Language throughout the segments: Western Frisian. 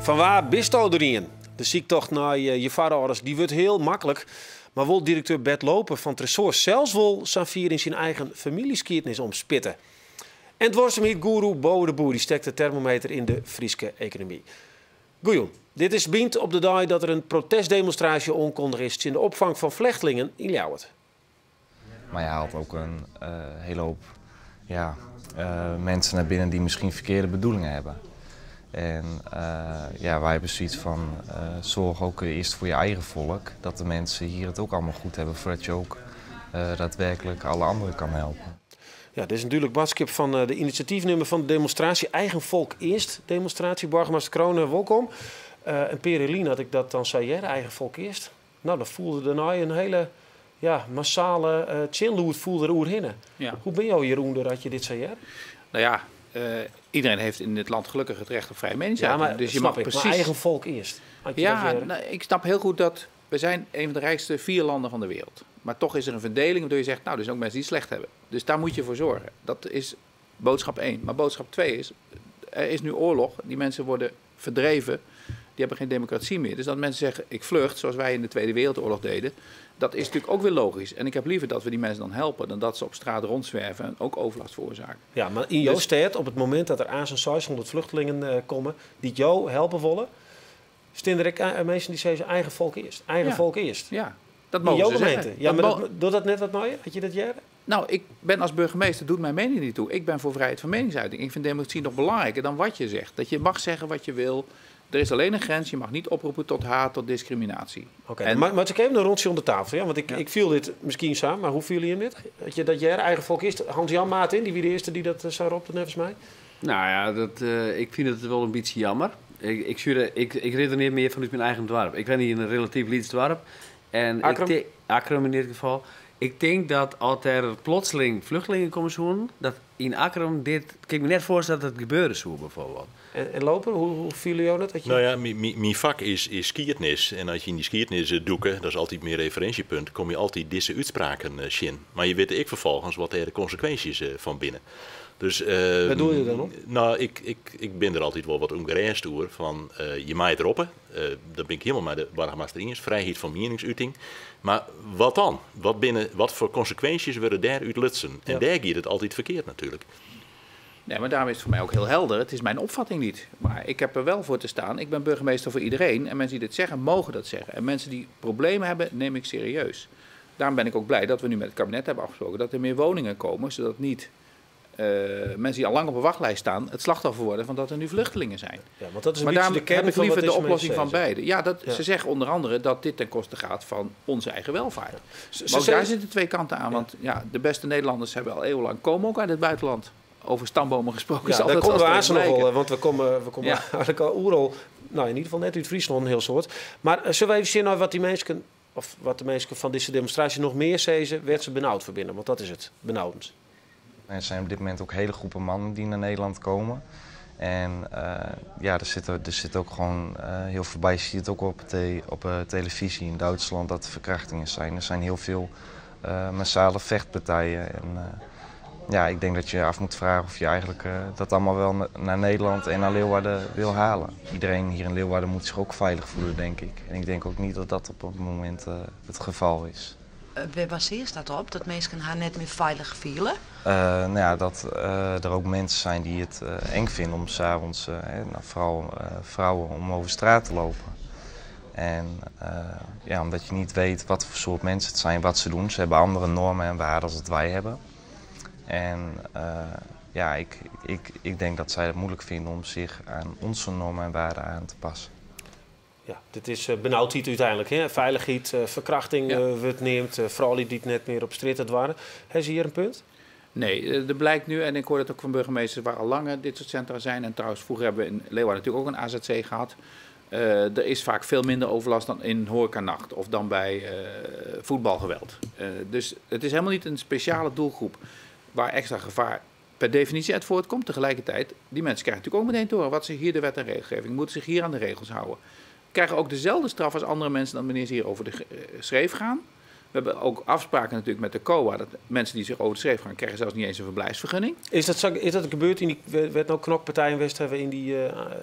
Fan wa bisto der ien? De syktocht nei je foarâlders dy wurdt hiel maklik. Mar wol direkteur Bert Looper fan Tresoar sels wol sa fier yn syn eigen famyljeskiednis omspitte? En duorsumheidgoeroe Bouwe de Boer dy stekt de termometer yn de Fryske ekonomy. Goejûn. Dit is Bynt op de dei dat der in protestdemonstraasje oankondige is tsjin de opfang fan flechtlingen yn Ljouwert. Maar je haalt ook een hele hoop, ja, mensen naar binnen die misschien verkeerde bedoelingen hebben. En ja, wij hebben zoiets van zorg ook eerst voor je eigen volk. Dat de mensen hier het ook allemaal goed hebben voordat je ook daadwerkelijk alle anderen kan helpen. Ja, dit is natuurlijk boadskip fan de inisjatyfnimmer fan de demonstraasje. Eigen Volk Eerst demonstraasje. Boargemaster Crone, wolkom. In pear jier lyn had ik dat dan sei, hear, Eigen Volk Eerst. Nou, dan fielde dêrnei in hiele, ja, massale tsjinlûd foel der oerhinne. Hoe binne jo hjirûnder as je dit sa hearre? Nou ja, iedereen heeft in dit land gelukkig het recht op vrije meningsuiting. Ja, maar dus je snap mag ik, maar precies eigen volk eerst. Had je Ja, dat weer- nou, ik snap heel goed dat we zijn een van de rijkste 4 landen van de wereld. Maar toch is er een verdeling waardoor je zegt, nou, er zijn ook mensen die het slecht hebben. Dus daar moet je voor zorgen. Dat is boodschap 1. Maar boodschap 2 is, er is nu oorlog. Die mensen worden verdreven. Die hebben geen democratie meer. Dus dat mensen zeggen, ik vlucht, zoals wij in de Tweede Wereldoorlog deden. Dat is natuurlijk ook weer logisch. En ik heb liever dat we die mensen dan helpen dan dat ze op straat rondzwerven en ook overlast veroorzaken. Ja, maar in jouw stad, op het moment dat er aan zo'n 600 vluchtelingen komen die jou helpen willen, staan er ook mensen die zeggen eigen volk eerst. Eigen volk eerst. Ja, dat In mogen jouw ze zeggen. gemeente. Ja, maar doet dat net wat mooier? Had je dat jaren? Nou, ik ben als burgemeester, doet mijn mening niet toe. Ik ben voor vrijheid van meningsuiting. Ik vind democratie nog belangrijker dan wat je zegt. Dat je mag zeggen wat je wil. Er is alleen een grens, je mag niet oproepen tot haat, tot discriminatie. Oké, maar ik even een rondje om de tafel, ja? Want ik viel dit misschien samen, maar hoe viel je hem dit? Dat je dat jij eigen volk is, Hans-Jan Maat in, die wie de eerste die dat zou roepen, volgens mij? Nou ja, ik vind het wel een beetje jammer. Ik redeneer meer vanuit mijn eigen dorp. Ik ben hier in een relatief lyts dorp. En ik Akkrum? Akkrum in dit geval. Ik denk dat als er plotseling vluchtelingen komen zoeken, dat in Akkrum dit... Ik kan me net voorstellen dat het gebeuren zou, bijvoorbeeld. En Looper, hoe viel jou dat? Dat je Nou ja, mijn vak is skietnis. En als je in die skietnis doeken, dat is altijd mijn referentiepunt, kom je altijd deze uitspraken zien. Maar je weet ik vervolgens wat er de consequenties van binnen. Dus, Wat doe je dan op? Nou, ik ben er altijd wel wat ongerust over van je maait erop. Daar ben ik helemaal met de burgemeester eens. Vrijheid van meningsuiting. Maar wat dan? Wat voor consequenties worden daar uit lutsen? En daar gaat het altijd verkeerd natuurlijk. Nee, maar daarom is het voor mij ook heel helder. Het is mijn opvatting niet. Maar ik heb er wel voor te staan. Ik ben burgemeester voor iedereen. En mensen die dit zeggen, mogen dat zeggen. En mensen die problemen hebben, neem ik serieus. Daarom ben ik ook blij dat we nu met het kabinet hebben afgesproken dat er meer woningen komen, zodat niet mensen die al lang op een wachtlijst staan, het slachtoffer worden van dat er nu vluchtelingen zijn. Ja, want dat is een Maar beetje daarom de kern heb ik van liever wat de deze oplossing mensen van zeggen. beide. Ja, ze zeggen onder andere dat dit ten koste gaat van onze eigen welvaart. Maar ook daar zitten twee kanten aan, want de beste Nederlanders hebben al eeuwenlang, komen ook uit het buitenland. Over stambomen gesproken. Ja, is daar altijd komen we wel aan nog wel, vergelijken. want we komen eigenlijk al oeral, nou, in ieder geval net uit Friesland, een heel soort. Maar zullen we even zien naar wat die mensen, of wat de mensen van deze demonstratie nog meer zezen, werd ze benauwd verbinden, want dat is het, benauwend. Er zijn op dit moment ook hele groepen mannen die naar Nederland komen. En ja, er zit ook gewoon heel veel bij. Je ziet het ook op televisie in Duitsland dat er verkrachtingen zijn. Er zijn heel veel massale vechtpartijen. En ik denk dat je je af moet vragen of je eigenlijk dat allemaal wel naar Nederland en naar Leeuwarden wil halen. Iedereen hier in Leeuwarden moet zich ook veilig voelen, denk ik. En ik denk ook niet dat dat op het moment het geval is. Waar baseert dat op, dat mensen haar net meer veilig voelen? Dat er ook mensen zijn die het eng vinden om 's avonds, hè, nou, vooral vrouwen, om over straat te lopen. En omdat je niet weet wat voor soort mensen het zijn, wat ze doen. Ze hebben andere normen en waarden dan dat wij hebben. En ik denk dat zij het moeilijk vinden om zich aan onze normen en waarden aan te passen. Ja, dit is benauwdheid uiteindelijk. Hè? Veiligheid, verkrachting, wordt neemt, vooral die het net meer op straat het waren. Hebben ze hier een punt? Nee, er blijkt nu, en ik hoor het ook van burgemeesters waar al langer dit soort centra zijn. En trouwens, vroeger hebben we in Leeuwarden natuurlijk ook een AZC gehad. Er is vaak veel minder overlast dan in horecanacht of dan bij voetbalgeweld. Dus het is helemaal niet een speciale doelgroep waar extra gevaar per definitie uit voortkomt. Tegelijkertijd, die mensen krijgen natuurlijk ook meteen te horen wat ze hier de wet en regelgeving, moeten zich hier aan de regels houden. Krijgen ook dezelfde straf als andere mensen dan wanneer ze hier over de schreef gaan. We hebben ook afspraken natuurlijk met de COA. Dat mensen die zich over de schreef gaan, krijgen zelfs niet eens een verblijfsvergunning. Is dat, zo, is dat gebeurd in die werd nou knokpartijen West hebben in die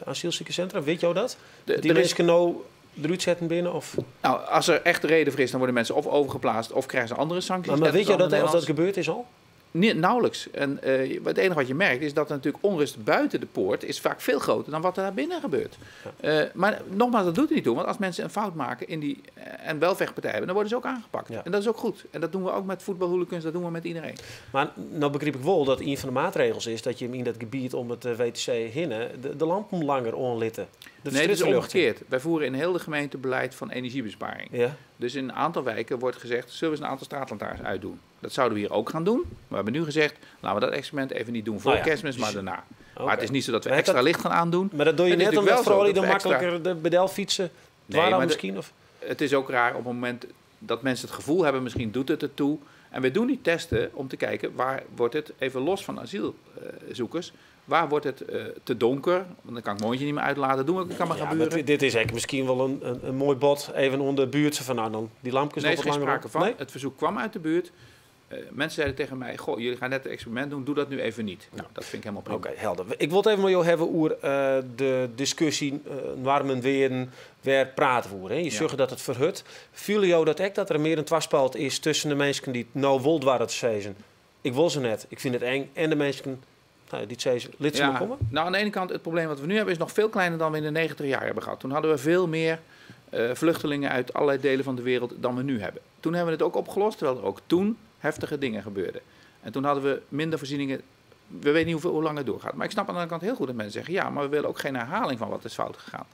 asielzoekerscentra? Weet jou dat? Die mensen nou eruit zetten binnen? Of? Nou, als er echt reden voor is, dan worden mensen of overgeplaatst of krijgen ze andere sancties. Maar weet je dat, of dat gebeurd is al? Nee, nauwelijks. En het enige wat je merkt is dat er natuurlijk onrust buiten de poort is vaak veel groter dan wat er daar binnen gebeurt. Ja. Maar nogmaals, dat doet er niet toe. Want als mensen een fout maken in die, en wel vechtpartij hebben, dan worden ze ook aangepakt. Ja. En dat is ook goed. En dat doen we ook met voetbalhooligans, dat doen we met iedereen. Maar nou begrijp ik wel dat een van de maatregels is dat je in dat gebied om het WTC hinnen de lampen langer onlitten. Nee, dat is omgekeerd. Wij voeren in heel de gemeente beleid van energiebesparing. Ja. Dus in een aantal wijken wordt gezegd, zullen we eens een aantal straatlantaarns uitdoen? Dat zouden we hier ook gaan doen. Maar we hebben nu gezegd, laten we dat experiment even niet doen voor Kerstmis, maar daarna. Okay. Maar het is niet zo dat we extra licht gaan aandoen. Maar dat doe je net omdat vooral dan makkelijker de bedel fietsen. Nee, maar misschien? Of? Het is ook raar op het moment dat mensen het gevoel hebben, misschien doet het ertoe. En we doen die testen om te kijken, waar wordt het, even los van asielzoekers, waar wordt het te donker? Want dan kan ik mijn hondje niet meer uitlaten. Doen we, kan maar gebeuren. Maar dit is eigenlijk misschien wel een mooi bod. Even onder de buurt. Van, nou, dan die lampjes nee, nog wat langer. Nee, er is geen sprake van. Nee? Het verzoek kwam uit de buurt. Mensen zeiden tegen mij, goh, jullie gaan net het experiment doen, doe dat nu even niet. Nou, dat vind ik helemaal prima. Oké, helder. Ik wil het even met jou hebben over de discussie, warmen weer, waar praten we over. Hè? Je zegt dat het verhut. Viel jou dat echt dat er meer een twaspalt is tussen de mensen die nou wild waren te zeggen? Ik wil ze net, ik vind het eng. En de mensen nou, die zeggen, laat ze maar komen? Nou, aan de ene kant, het probleem wat we nu hebben is nog veel kleiner dan we in de 90 jaar hebben gehad. Toen hadden we veel meer vluchtelingen uit allerlei delen van de wereld dan we nu hebben. Toen hebben we het ook opgelost, terwijl er ook toen heftige dingen gebeurden. En toen hadden we minder voorzieningen. We weten niet hoe lang het doorgaat. Maar ik snap aan de andere kant heel goed dat mensen zeggen, ja, maar we willen ook geen herhaling van wat is fout gegaan.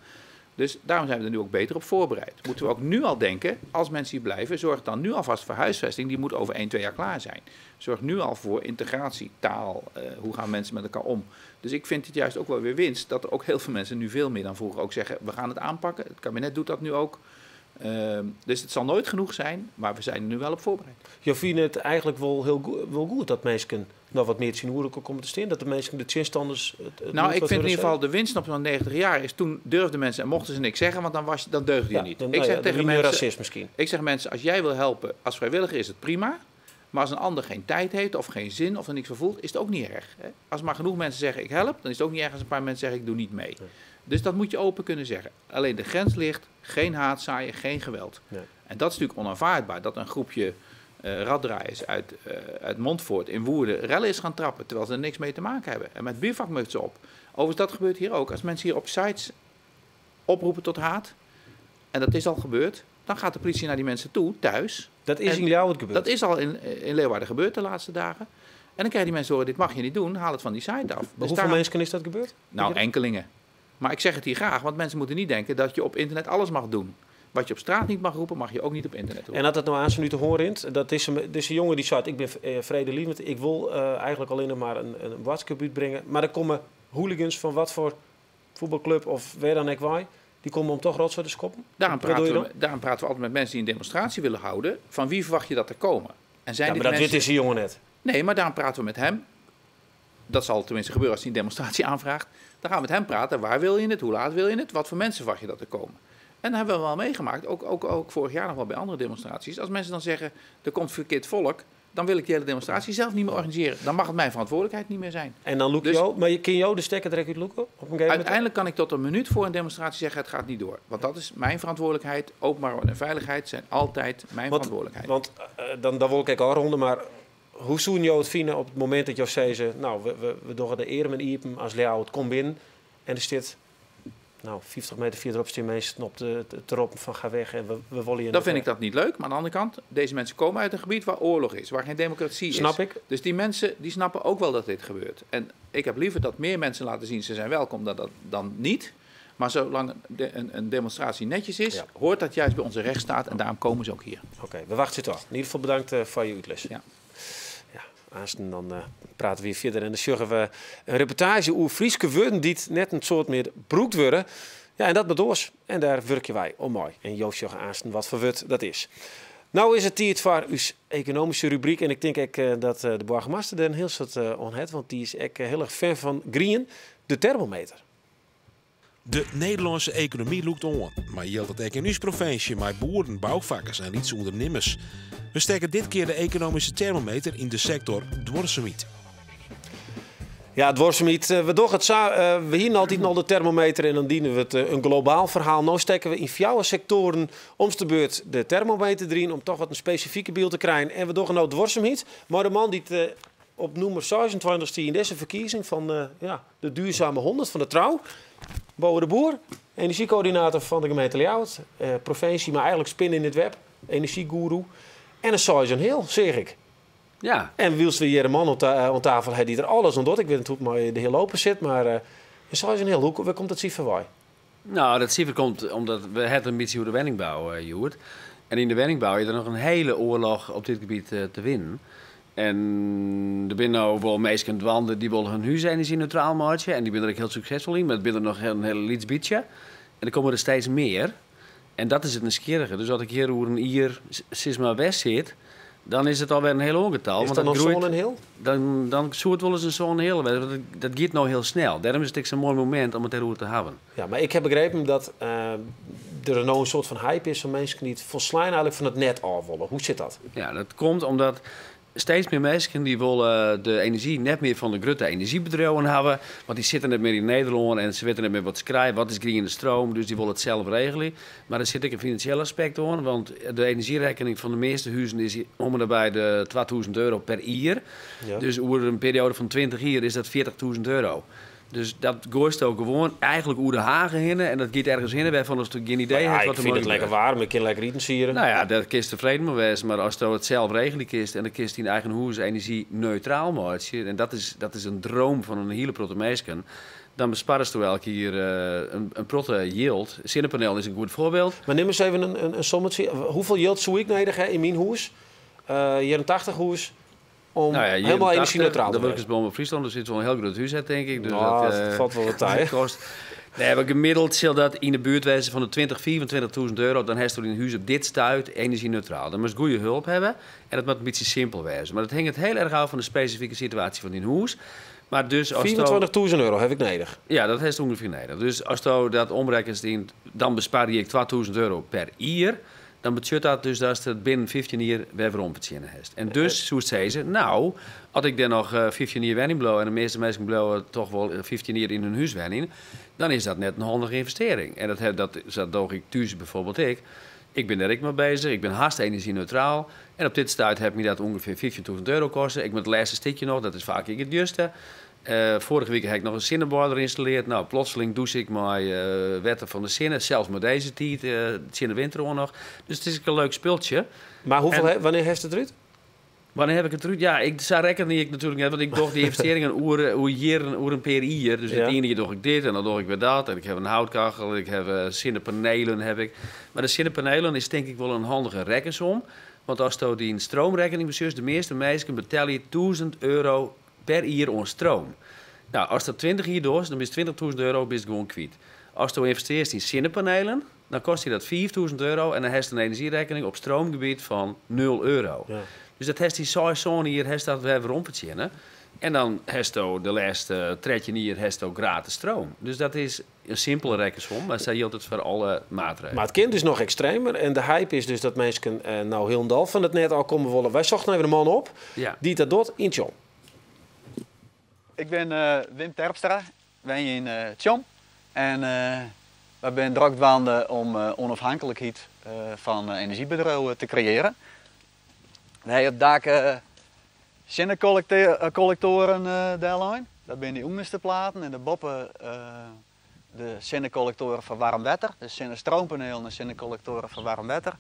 Dus daarom zijn we er nu ook beter op voorbereid. Moeten we ook nu al denken, als mensen hier blijven, zorg dan nu alvast voor huisvesting. Die moet over 1, 2 jaar klaar zijn. Zorg nu al voor integratie, taal, hoe gaan mensen met elkaar om. Dus ik vind het juist ook wel weer winst dat er ook heel veel mensen nu veel meer dan vroeger ook zeggen, we gaan het aanpakken. Het kabinet doet dat nu ook. Dus het zal nooit genoeg zijn, maar we zijn er nu wel op voorbereid. Je vindt het eigenlijk wel heel wel goed dat mensen nog wat meer zien hoe komen te staan, dat de mensen de tegenstanders. Nou, ik vind in ieder geval de winst op zo'n 90 jaar is toen durfden mensen en mochten ze niks zeggen, want dan deugde je niet. Dan, ik zeg tegen mensen, racist misschien. Ik zeg mensen, als jij wil helpen als vrijwilliger is het prima, maar als een ander geen tijd heeft of geen zin of er niks van voelt, is het ook niet erg. Hè? Als maar genoeg mensen zeggen ik help, dan is het ook niet erg als een paar mensen zeggen ik doe niet mee. Nee. Dus dat moet je open kunnen zeggen. Alleen de grens ligt, geen haat zaaien, geen geweld. Nee. En dat is natuurlijk onaanvaardbaar, dat een groepje raddraaiers uit Montfoort in Woerden rellen is gaan trappen, terwijl ze er niks mee te maken hebben. En met bivakmutsen op. Overigens, dat gebeurt hier ook. Als mensen hier op sites oproepen tot haat, en dat is al gebeurd, dan gaat de politie naar die mensen toe, thuis. Dat is in Leeuwarden gebeurd? Dat is al in Leeuwarden gebeurd de laatste dagen. En dan krijgen die mensen horen, dit mag je niet doen, haal het van die site af. Maar dus hoeveel mensen is dat gebeurd? Nou, enkelingen. Maar ik zeg het hier graag, want mensen moeten niet denken dat je op internet alles mag doen. Wat je op straat niet mag roepen, mag je ook niet op internet roepen. En had dat nou aan zo'n nu te horen in? Dat is een, dus een jongen die zei, ik ben vredelievend, ik wil eigenlijk alleen nog maar een boodschap uitbrengen. Maar er komen hooligans van wat voor voetbalclub of waar dan ik waai, die komen om toch rotzooi te schoppen? Daarom praten we altijd met mensen die een demonstratie willen houden. Van wie verwacht je dat er komen? En zijn ja, maar dat mensen... wit is die jongen net. Nee, maar daarom praten we met hem. Dat zal tenminste gebeuren als hij een demonstratie aanvraagt. Dan gaan we met hem praten. Waar wil je het? Hoe laat wil je het? Wat voor mensen verwacht je dat er komen? En dat hebben we wel meegemaakt, ook vorig jaar nog wel bij andere demonstraties. Als mensen dan zeggen, er komt verkeerd volk, dan wil ik die hele demonstratie zelf niet meer organiseren. Dan mag het mijn verantwoordelijkheid niet meer zijn. En dan look dus, maar kun je de stekker direct uit loeken? Op een gegeven moment? Uiteindelijk kan ik tot een minuut voor een demonstratie zeggen, het gaat niet door. Want dat is mijn verantwoordelijkheid. Openbaar orde en veiligheid zijn altijd mijn verantwoordelijkheid. Want dan wil ik al ronden, maar hoe zoen jou het vinden op het moment dat jou zei, nou, we doen de eer met iepen als Leeuw, het komt binnen en er zit, nou, 50 meter verderop staan mensen op de erop van ga weg en we willen je. Dan vind ik dat niet leuk, maar aan de andere kant, deze mensen komen uit een gebied waar oorlog is, waar geen democratie is. Snap ik. Dus die mensen die snappen ook wel dat dit gebeurt. En ik heb liever dat meer mensen laten zien ze zijn welkom dan, dan niet. Maar zolang een demonstratie netjes is, ja, hoort dat juist bij onze rechtsstaat en daarom komen ze ook hier. Oké, we wachten het af. In ieder geval bedankt voor je uitles. Ja. Aanstaan dan praten we weer verder en dan zorgen we een reportage over Frieske woorden die net een soort meer broekt worden. Ja, en dat bedoels. En daar werken wij om mooi. En Joost zorgen aanstaan wat voor wut dat is. Nou is het tijd voor uw economische rubriek. En ik denk ook dat de burgemeester er een heel soort on het, want die is echt heel erg fan van Green, de thermometer. De Nederlânske ekonomy lûkt oan, mar jildt dat ek yn ús provinsje mei boeren, boufakkers en lytse ûndernimmers? We stekke dit kear de ekonomyske termometer yn de sektor duorsumheid. Ja, duorsumheid. We dogge it sa. We hienen altyd al de termometer en dan dienen we it in globaal ferhaal. No stekke we yn fjouwer sektoaren omste beurt de termometer deryn om toch wat in spesifike byld te krijen. En we dogge no duorsumheid mei de man dy't op nûmer 26 stie yn dizze ferkiezing fan ja, de Duurzame 100 fan de Trouw. Bouwe de Boer, enerzjykoördinator fan de gemeente Ljouwert, provinsje, mar eigentlik spin yn it web, enerzjygoeroe. En in seis en heal, seach ik. Ja. En wylst we hjir in man oan tafel ha dy't der alles oan docht, ik wit net hoe't it mei de hear Looper sit, mar in seis en heal, hoe, wêr komt dat sifer wei? Nou, dat sifer komt omdat we ha it in bytsje oer de wenningbou hjoed. En yn de wenningbou is der noch in hiele oarloch op dit gebiet te winnen. En der binne no wol minsken dwaande dy wolle hun hûs enerzjyneutraal meitsje en dy binne der ek hiel suksesfol yn, mar it binne der noch in hiel lyts bytsje. En der komme der steeds mear. En dat is it nijsgjirrige. Dus as ik hjir oer in jier sis mar wer sit, dan is it alwer in hiel oar getal. Is want dat dat noch groeit sân en heal? Dan soe it wolris in sân en heal wêze, want dat giet no hiel snel. Dêrom is it ek sa'n moai momint om it dêroer te hawwen. Ja, mar ik ha begrepen dat der no in soart fan hype is fan minsken dy't folslein eigentlik fan it net ôf wolle. Hoe sit dat? Ja, dat komt omdat steeds mear minsken dy wolle de enerzjy net mear fan de grutte enerzjybedriuwen hawwe, want dy sitte net mear yn Nederlân en se witte net mear wat se krije, wat is griene stroom, dus dy wolle it sels regelje. Mar der sit ek in finansjeel aspekt oan, want de enerzjyrekkening fan de measte huzen is om en nabij de 2000 euro per jier. Dus oer in perioade fan 20 jier is dat 40.000 euro. Dus dat goaisto gewoan eigentlik oer de hage hinne en dat giet ergens hinne wêrfan ast gjin idee Ja, hast ik wat der fyn mei it lekker gebeurt. waarm, ik kin lekker iten siere. Nou ja, dêr kinst tefreden mei wêze, mar asto it sels regelje kinst en dan kinst dyn eigen hûs enerzjyneutraal meitsje, en dat is in droom fan in hiele protte minsken, dan besparresto elk jier in protte jild. Sinnepanel is in goed foarbyld. Mar nim ris even in sommetsje. Hoefolle jild soe ik nedich ha yn myn hûs, jierren 80 hûs, om Nou ja, jierren helemaal 80, enerzjyneutraal te De wêzen? wurkers Omrop Fryslân, dus sit wol in hiel grut hûs, tink ik. Dus Nou, dat, dat falt wol wat ta, hè? kost. Nee, mar gemiddeld sil dat yn de buert wêze fan de 20, 25.000 euro. Dan hast dyn hûs op dit stuit enerzjyneutraal. Dan moatst goede help hawwe en dat moat in bytsje simpel wêze. Mar dat hinget hiel erch ôf fan de spesifike situaasje fan dyn hûs. Mar dus asto 25.000 euro ha ik nedich. Ja, dat hast ûngefear nedich. Dus asto dat omrekkenst yn, dan besparje ik 2000 euro per jier. Dan betsjut dat dus datst it binnen 15 jier wer werom fertsjinne hast. En dus soest sizze, nou, as ik dêr noch 15 jier wenjen bliuw en de measte minsken bliuwe toch wol 15 jier yn hun hûs wenjen, dan is dat net in handige ynvestearring. En dat doch ik thús byfoarbyld ek. Ik bin dêr ek mei beuzich, ik bin hast enerzjyneutraal. En op dit stuit hat my dat ûngefear 15.000 euro koste. Ik moat it lêste stikje noch, dat is faak ek it djoerste. Foarige wike ha ik noch in sinneboiler ynstallearre. Nou, plotseling dûs ik mei wetter fan de sinne, sels mei dizze tiid, tsjin de winter oan noch. Dus it is ek in leuk spultsje. Mar hoefolle En wannear hast it derút? Wannear ha ik it derút? Ja, sa rekkenje ik natuerlik net, want ik doch dy ynvestearringen oer jierren, oer in pear jier. Dus it iene jier doch ik dit en dan doch ik wer dat. En ik ha in houtkachel, ik ha sinnepanelen. Heb ik. Mar de sinnepanelen is tink ik wol in handige rekkensom. Want asto dyn stroomrekkening besjochst, de measte minsken betelje 1000 euro per jier oan stroom. Nou, ast dat 20 jier dochst, dan bist 20.000 euro bist gewoan kwyt. Asto ynvestearrest yn sinnepanelen, dan kostet dy dat 5000 euro en dan hast in enerzjyrekkening op stroomgebiet fan 0 euro. Dus dat hast dy 6, 7 jier hast dat wer werom fertsjinne. En dan hasto de lêste 13 jier hasto gratis stroom. Dus dat is in simpele rekkensom, mar sa jildt it foar alle maatregels. Mar it kin dus noch ekstremer. En de hype is dus dat minsken no hielendal fan it net ôfkomme wolle. Wy sochten even in man op dy't dat docht yn Tsjom. Ik bin Wim Terpstra, wenje yn Tsjom. En wy binne drok dwaande om ûnôfhinklikheid fan enerzjybedriuwen te kreëarjen. We hawwe op dak sinnekollektoaren dellein. Dat binne dy ûnderste platen en dêrboppe de sinnekollektoaren foar waarm wetter. Dus sinnestroompanielen en sinnekollektoaren foar waarm wetter.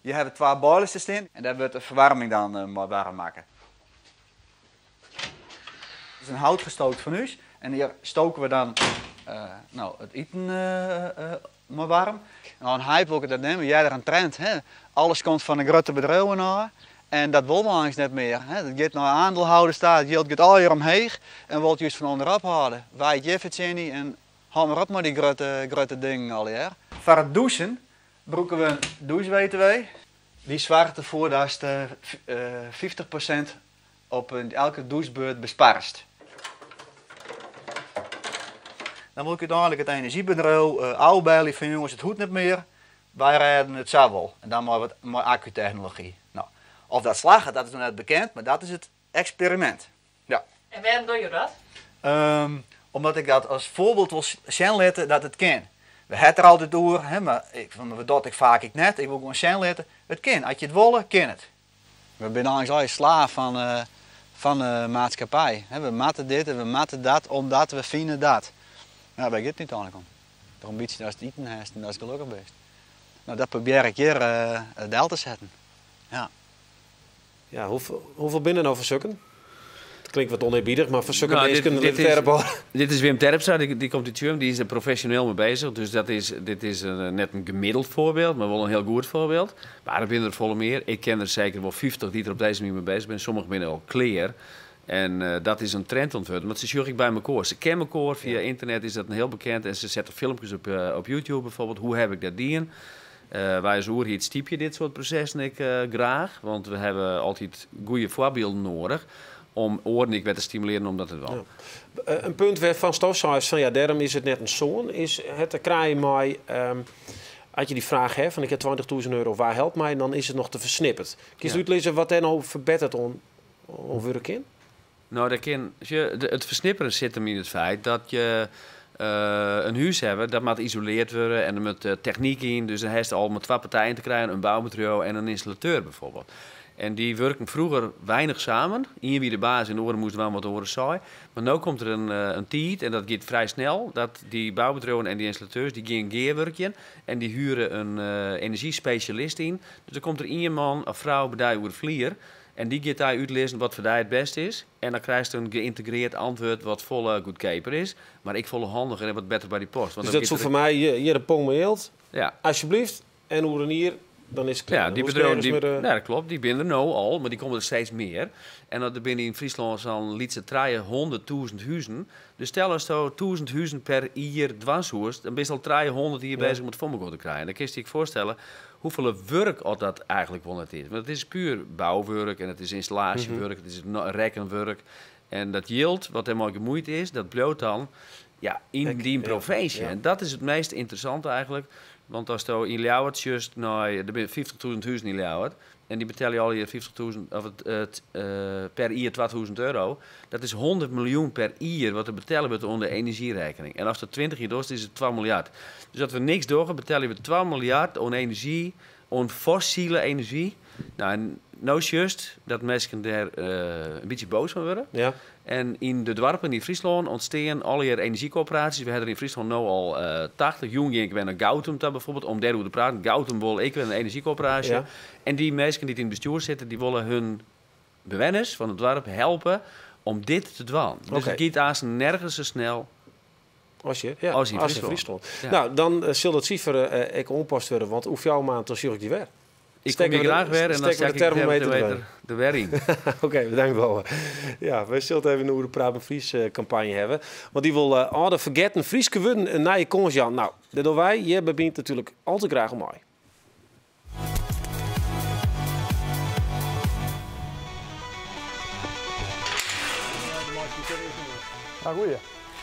Je hawwe twa boilers te stean en dêr wurdt de ferwaarming dan mei waarm makke. It is in houtgestookt fornús en hjir stoke we dan no, it iten mei waarm. No, in hype wol ik it net neame, earder in trend. Hè. Alles komt fan de grutte bedriuwen ôf en dat wol we eins net mear. Hè. Dat giet nei aandeelhouders ta, it jild giet allegear omheech en wol it júst fan ûnderop hâlde. Wy it hjir fertsjinje en hâld mar op mei dy grutte dingen allegear. Foar it dûsen brûke we in dûs-WTW. Dy soarget derfoar datst 50% op elke dûsbeurt besparrest. Dan wol ik úteinlik it enerzjybedriuw ôfbelje fan jonges, it hoecht net mear, wy rêden it sa wol. En dan mei wat mei akkutechnology. No, of dat slagget, dat is noch net bekend, mar dat is it eksperimint. Ja. En wêrom dogge jo dat? Omdat ik dat as foarbyld wol sjen litte dat it kin. We ha it der altyd oer, hè, mar ik, fan, dat ik faak ek net. Ik wol gewoan sjen litte, it kin. As je it wolle, kin it. We binne eins allegear slaaf fan de maatskippij. We moatte dit en we moatte dat omdat we fine dat. No, wêr giet it úteinlik om? Toch in bytsje datst iten hast en datst gelokkich bist. No, dat probearje ik hjir del te setten. Ja. Ja, hoefolle binne der no fan sukken? Het klinkt wat oneerbiedig, maar voor zulke nou, mensen dit, dit, is, dit is Wim Terpstra, die komt uit Tsjum, die is er professioneel mee bezig. Dus dit is net een gemiddeld voorbeeld, maar wel een heel goed voorbeeld. Maar er binnen er volle meer. Ik ken er zeker wel 50 die er op deze manier mee bezig zijn. Sommigen binnen al clear. En dat is een trend ontwikkeld. Want ze zorg ik bij elkaar. Ze kennen elkaar via internet, is dat een heel bekend. En ze zetten filmpjes op YouTube bijvoorbeeld. Hoe heb ik dat dien? Wij als oerhiet stiep je dit soort processen ik graag. Want we hebben altijd goede voorbeelden nodig om oren ik weer te stimuleren om dat te doen. Ja. Een punt waarvan Stof zei is van ja, daarom is het net een zoon, is het te krijgen maar, als je die vraag hebt van ik heb 20.000 euro, waar helpt mij, dan is het nog te versnipperd. Kun je uitlezen wat er nou verbetert om werk in? Nou, dat kan, je, de, het versnipperen zit hem in het feit dat je een huis hebt, dat moet geïsoleerd worden en er moet techniek in. Dus dan heeft al met twee partijen te krijgen, een bouwmateriaal en een installateur bijvoorbeeld. En die werken vroeger weinig samen. Ien wie de baas in de oren moest wel wat horen saai. Maar nu komt er een tijd, en dat gaat vrij snel, dat die bouwbedrijven en die installateurs die gaan geerwerkjen en die huren een energiespecialist in. Dus er komt er één man of vrouw bij de vlier en die gaat daar uitlezen wat voor die het beste is. En dan krijg je een geïntegreerd antwoord wat volle goedkoper is. Maar ik volle handiger en wat beter bij die post. Want dus dan dat gaat is er voor mij hier een pong met geld. Ja. Alsjeblieft. En hoe dan hier, dan is het klaar. Ja, die Hoe bedrijven is het die met de ja, dat klopt. Die binnen er nou al, maar die komen er steeds meer. En dat er binnen in Friesland zo'n lietse 300.000 huizen. Dus stel als zo 1000 huizen per jaar dwarshoest, dan ben je al 300 hier bezig om het voor elkaar te krijgen. En dan kun je je voorstellen hoeveel werk al dat eigenlijk wel net is. Want het is puur bouwwerk en het is installatiewerk, het is rekkenwerk. En dat yield, wat helemaal gemoeid is, dat bloot dan, ja, in die provincie. En dat is het meest interessante eigenlijk. Want als je in Ljouwert just, nou, er zijn 50.000 huizen in Ljouwert. En die betalen je al je 50.000, of het per jaar 12.000 euro. Dat is 100 miljoen per jaar wat er betalen wordt onder de energierekening. En als dat 20 jaar door is, is het 12 miljard. Dus dat we niks doorgaan, betalen we 12 miljard aan energie, aan fossiele energie. Nou, en nou is juist dat mensen daar een beetje boos van worden. En in de dorpen in Friesland ontstaan alle energiecoöperaties. We hebben er in Friesland nu al 80. Jong ging ik weer naar Goutum daar bijvoorbeeld, om daarover te praten. Goutum wil ik weer een energiecoöperatie. En die mensen die in het bestuur zitten, die willen hun bewoners van het dorp helpen om dit te doen. Dus het gaat haast nergens zo snel Als je, ja, als in als in Friesland. Friesland. Ja. Nou, dan zal het cijfer ik onpast worden, want hoeveel jouw maand dan zie ik die weer. Ik Stekken kom hier we de graag weer en dan stekken we stek de ik de thermometer thermometer erbij. er weer in. Oké, bedankt wel. Ja, we zullen even een Praat met Fries campagne hebben. Want die wil oude vergeten Frieske worden een nieuwe kans, Jan. Nou, dat doen wij. Je bent natuurlijk al te graag om mij. Nou, goeie.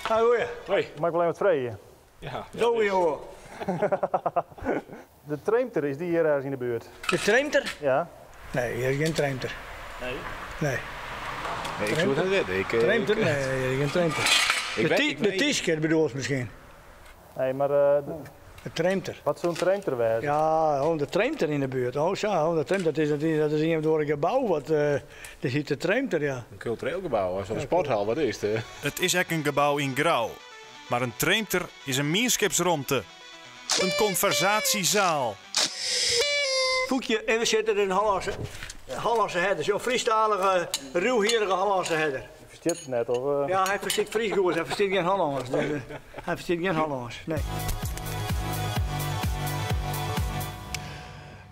Nou, goeie. Hoi. Mag ik wel even wat vreden? Ja. Doe je hoor. De Treemter, is die hier ergens in de buurt? De Treemter? Ja. Nee, hier is geen Treemter. Nee? Nee. Nee, ik zou het niet weten. Ik Treemter? ik Nee, hier is geen Treemter. Ik weet- ik De weet- Tiesker bedoel je misschien? Nee, maar de De Treemter. Wat zo'n Treemter wezen? Ja, oh, de Treemter in de buurt. Oh, zo, oh, de Treemter, dat is een door een gebouw wat, dat heet de Treemter, ja. Een cultureel gebouw, zo'n sporthal, wat is het? Het is echt een gebouw in Grauw. Maar een Treemter is een meerschipsromte. Een conversatiezaal. Voetje, en we zitten in een Hollandse herder. Zo'n Friestalige, ruwhierige Hollandse herder. Je verstipt het net, of? Ja, hij verstikt Fries goed, hij verstikt geen Hollands. Dus hij verstikt geen Hollands, nee.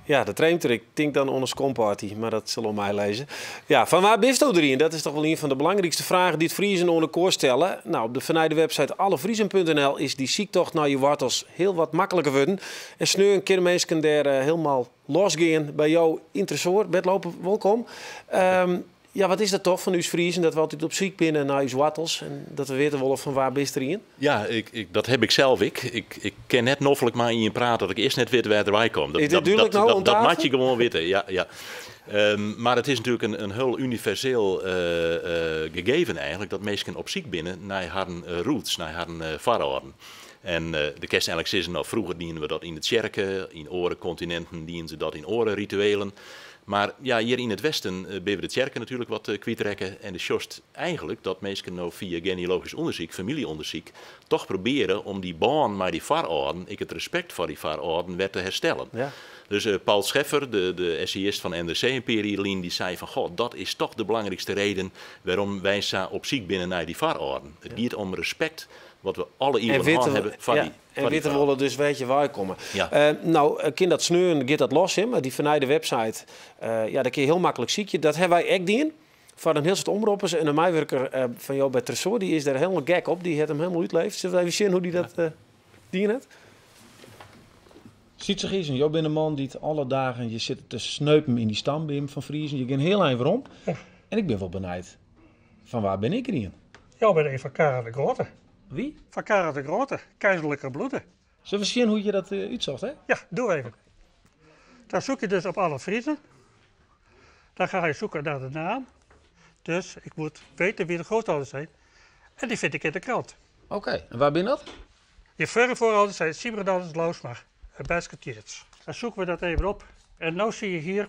Ja, de Treemter. Ik denk dan onder Scomparty, maar dat zal om mij lezen. Ja, van waar bist u erin? Dat is toch wel een van de belangrijkste vragen die het Friezen onder koor stellen. Nou, op de vernijde website allevriezen punt N L is die ziektocht naar je wortels heel wat makkelijker worden. En sneu een keer mensen daar helemaal losgaan bij jou in Tresoar. Bert Looper, welkom. Ja, wat is dat toch fan ús Friezen dat we altyd op syk binne nei ús woartels en dat we witte wolle fan wa bist der ien? Ja, ik, dat heb ik zelf. Ik kin net noflik mei ien prate dat ik earst net wit wêr't er wei komt. Is dit dúdlik no oan Dat tafel? moat je gewoan witte, ja. Mar it is natuerlik in hiel universeel gegeven eigentlik dat minsken op syk binne nei harren roots, nei harren foarâlden. En do kinst eigentlik sizze, no froeger dienen we dat yn de tsjerke, yn oare kontininten dienen se dat yn oare rituelen. Mar ja, hjir yn it Westen binne we de tsjerke natuerlik wat kwytrekke en do sjochst eigentlik dat minsken no fia genealogysk ûndersyk, famyljeûndersyk, toch probearje om dy bân mei dy foarâlden, ek it respekt foar dy foarâlden, wer te herstellen. Dus Paul Scheffer, de essayist fan NRC in pear jier lyn, dy sei fan goh, dat is toch de belangrykste reden wêrom wy sa op syk binne nei dy foarâlden. It giet om respekt wat we alle ieuwen hân hawwe foar dy. En witte wolle dus wêr't je wei komme. No, kin dat sneon, giet dat los, hè, mar dy fernijde website, ja, dêr kin je hiel maklik sykje. Dat hawwe wy ek dien foar in hiel soad omroppers. En in meiwurker fan jo by Tresoar, dy is dêr hielendal gek op. Dy hat him hielendal útleefd. Sille we even sjen hoe't dy dat dien hat? Sietze Giezen, jo binne in man dy't alle dagen je sitte te sneupen yn dy stambeam fan Friezen. Je gean hiel ein werom. En ik bin wol benijd, fan wa bin ik der ien? Jo binne een fan Karel de Grote. Wie? Fan Karel de Grote, keizerlike bloede. Sille we sjen hoe't je dat útsocht, hè? Ja, doe even. Dan zoek je dus op alle Friezen. Dan ga je zoeken naar de naam. Dus ik moet weten wie de grootouders zijn. En die vind ik in de krant. Oké, en waar ben dat? Je verre voorouders zijn Sibrandus Lousma en Beitske Tjeerds. Dan zoeken we dat even op. En nu zie je hier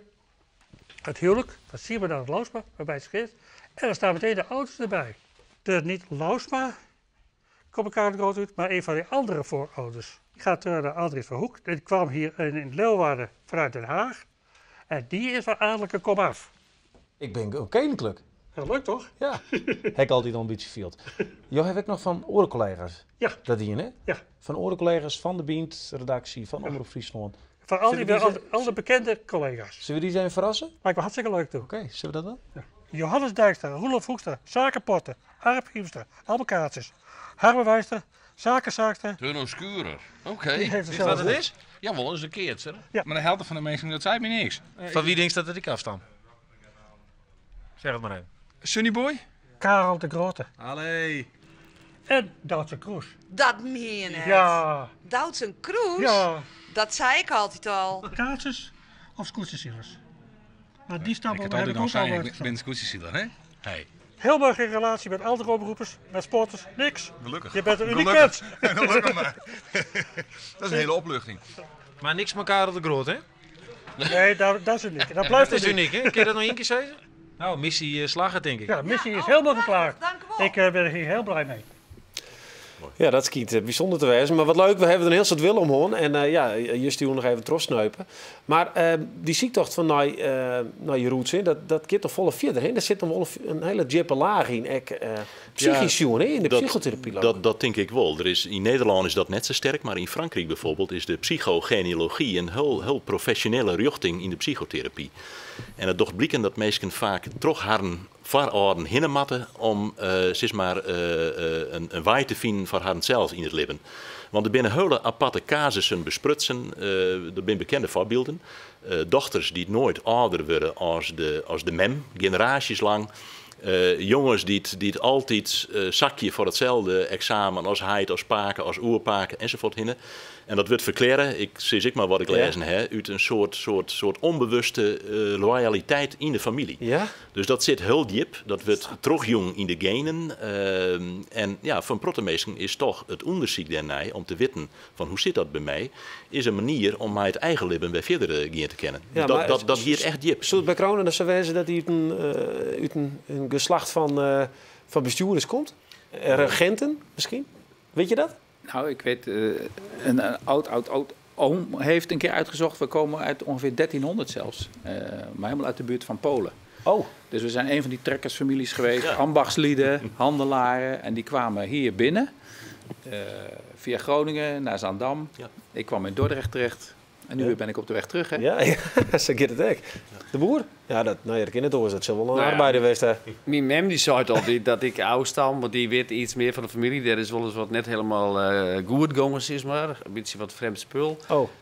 het huwelijk van Sibrandus Lousma en Beitske Tjeerds. En dan staan meteen de ouders erbij. Dus niet Lousma komt elkaar de Groot uit, maar een van die andere voorouders. Ik ga terug naar André van Hoek. Die kwam hier in Leeuwarden vanuit Den Haag. En die is van adellijke komaf. Ik ben ook koninklijk. Dat lukt toch? Ja. Heb ik altijd al een beetje gefield. Jo heb ik nog van orencollega's. Ja. Dat die, hè? Ja. Van orencollega's van de Bynt-redactie, van Omroep Friesland. Van Zullen we die al de bekende collega's. Zullen we die eens even verrassen? Lijkt me hartstikke leuk toe. Oké, zullen we dat doen? Ja. Johannes Dijkstra, Roelof Hoekstra, Zakenpotten, Arp Hiemstra, Albert Kaatsers, Harme Wijster, Zakenzaakster. Turno Schurer. Oké. Die heeft Is hetzelfde dat het goed. is? Jawel, dat is een keertje. Ja. Maar de helft van de mensen, dat zei me niks. Van wie denk je dat ik afstam? Zeg het maar even. Sunny Boy? Karel de Grote. Allee. En Doutzen Kroes. Dat meen je net. Ja. Doutzen Kroes? Ja. Dat zei ik altijd al. Kaatsers of scootjesielers? Maar die stam Ik heb heb altijd ik nog ook al zijn, ik uitgezocht. ben scootjesieler, hè? Hey. Helemaal geen relatie met andere omroepers, met sporters, niks. Gelukkig. Je bent een uniek Gelukkig. mens. Gelukkig maar. Dat is een hele opluchting. Maar niks met Karel de Groot, hè? Nee, dat is uniek. Dat blijft Dat is uniek, hè? Kun je dat nog één keer zeggen? Nou, missie slagen, denk ik. Ja, missie is helemaal geslaagd. Ik ben hier heel blij mee. Ja, dat schiet bijzonder te wezen. Maar wat leuk, we hebben er een heel soort wil om hoor. En ja, je stuurt nog even trotsneupen. Maar die ziektocht van naar je roots, hè, dat keert toch volle verder heen. Daar zit nog wel een hele diepe laag in. Ik, psychisch, Ja, jongen, hè, in de psychotherapie. Dat denk ik wel. In Nederland is dat net zo sterk, maar in Frankrijk bijvoorbeeld is de psychogenealogie een heel professionele richting in de psychotherapie. En het docht blikken dat mensen vaak toch haar voorouders hinnematten om zeg maar een waai te vinden voor haar zelf in het leven. Want er binnen hele aparte casussen besprutsen, er zijn bekende voorbeelden. Dochters die nooit ouder worden als de mem, generaties lang. Jongens die het altijd zakje voor hetzelfde examen als heid, als paken, als oerpaken enzovoort hinnen. En dat wordt verklaren, ik zie ik maar wat ik lezen hè, uit een soort onbewuste loyaliteit in de familie. Dus dat zit heel diep, dat wordt terugjong in de genen. En van protemeesten is toch het onderzoek daarna om te weten van hoe zit dat bij mij, is een manier om mij het eigen leven weer verder gaan te kennen. Ja, Dus maar dat hier echt diep. Zullen het bij Kronen dat ze wijzen dat hij uit een geslacht van bestuurders komt? Regenten misschien? Weet je dat? Nou, ik weet, een oud, oud, oud oom heeft een keer uitgezocht. We komen uit ongeveer 1300 zelfs. Maar helemaal uit de buurt van Polen. Dus we zijn een van die trekkersfamilies geweest. Ambachtslieden, handelaren. En die kwamen hier binnen. Via Groningen naar Zaandam. Ik kwam in Dordrecht terecht. En nu ben ik op de weg terug, hè? Ja, ja, ze get het ek. De boer? Ja, dat kind het oor. Dat zal wel een arbeider geweest zijn. Mijn mem die zei altijd dat ik oud stam, want die weet iets meer van de familie. Er is wel eens wat net helemaal goed gegaan, zeg maar. Een beetje wat vreemd spul.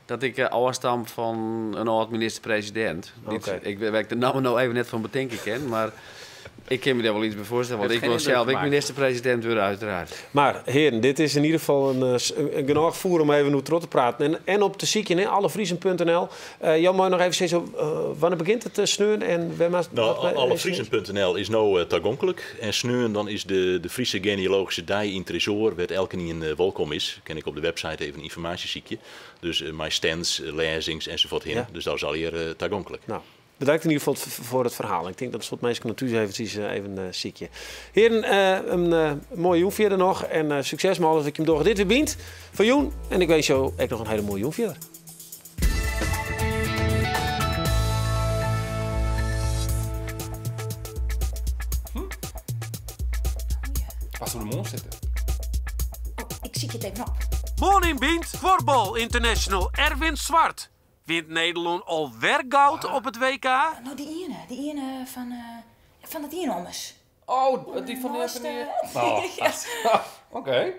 Dat ik oud stam van een oud minister-president. Niet, ik werk de naam nou even net van bedenken ken, maar... Ik kin my dêr wol iets by foarstelle, want Heeft ik geen wol indruk sels ek gemaakt. minister-president wurde, uiteraard. Mar hearen, dit is yn ieder gefal in genôch foer om even oer troch te praten. En op te sykjen, hè, allefriezen.nl. Jo meie noch even sizze, wannear begjint it sneon en wêr moatst No, wat is allefriezen.nl is no tagonklik. En sneon dan is de Friese Genealogische Dei yn Tresoar, wêr't elkenien wolkom is. Kin ik op de website even ynformaasje sykje. Dus mei stands, lêzings ensafuort hin. Dus dat is allegear tagonklik. No, bedankt yn ieder gefal foar it ferhaal. Ik tink dat in soad minsken no thús eventsjes even sykje. Hearen, in moaie jûn fierder noch en sukses mei alles wat jim dogge. Dit wie Bynt foar jûn en ik winskje jo ek noch in hiele moaie jûn fierder. Wat soe der moarn sitte? Oh, ik sykje it even op. Moarn yn Bynt, Kuorbal International Erwin Zwart. Wint Nederlân alwer goud op it WK? No, dy iene, dy iene fan, fan dat iene ommers. Oh, dy fan de... Mooiste. Oh, Ja. Oké.